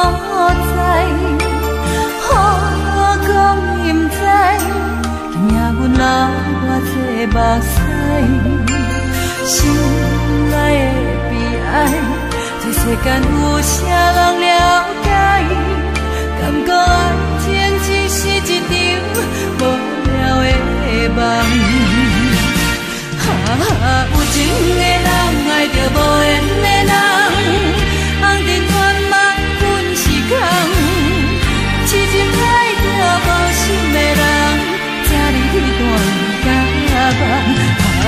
在，雨讲伊毋知，今夜阮流偌济目屎，心内的悲哀，这世间有啥人了解？敢讲爱情只是一场无聊的梦。啊，有情的人爱著无缘的人，红尘恋梦本是空，痴情爱著无心的人，这呢断甲梦。啊，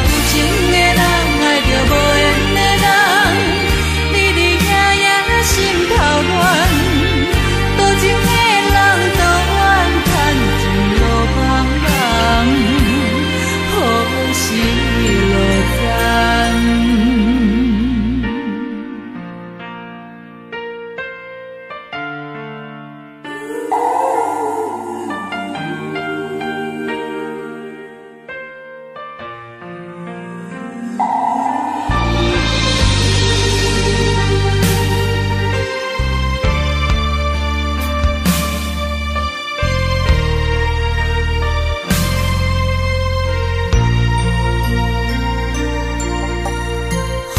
有情的人爱著无缘的人，日日夜夜心头乱，多情的人多怨叹情路茫茫，何时落站？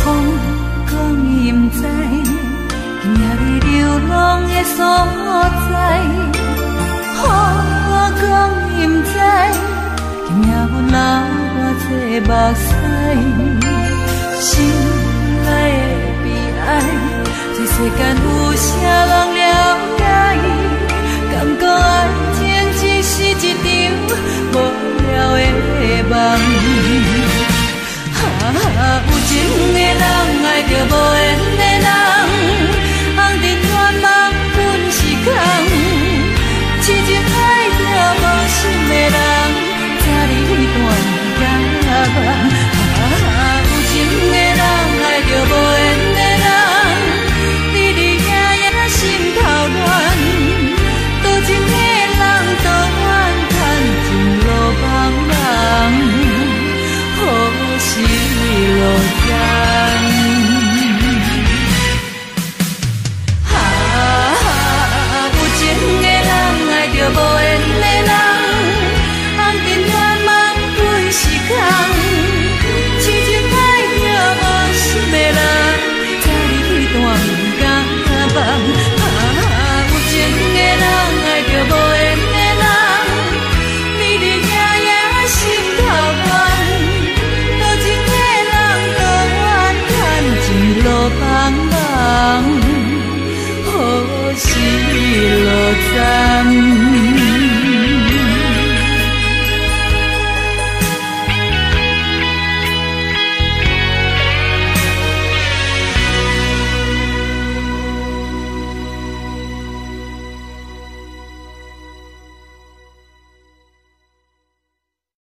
风讲伊毋知，今夜你流浪的所在。雨讲伊毋知，今夜阮流偌济目屎，心内的悲哀，这世间有啥人了解？敢讲爱情只是一场无聊的梦。啊，有情的人爱著无缘的人，红尘恋梦本是空，痴情爱著无心的人，这呢断甲梦。啊，有情的人爱著无缘的人，日日夜夜心头乱，多情的人多怨叹情路茫茫，何时落站？啊，有情的人爱著无缘的人，红尘恋梦本是空，痴情爱著无心的人，这呢断甲梦。啊，有情的人爱著无缘的人，日日夜夜心头乱，多情的人多怨叹情路茫茫，何时落站？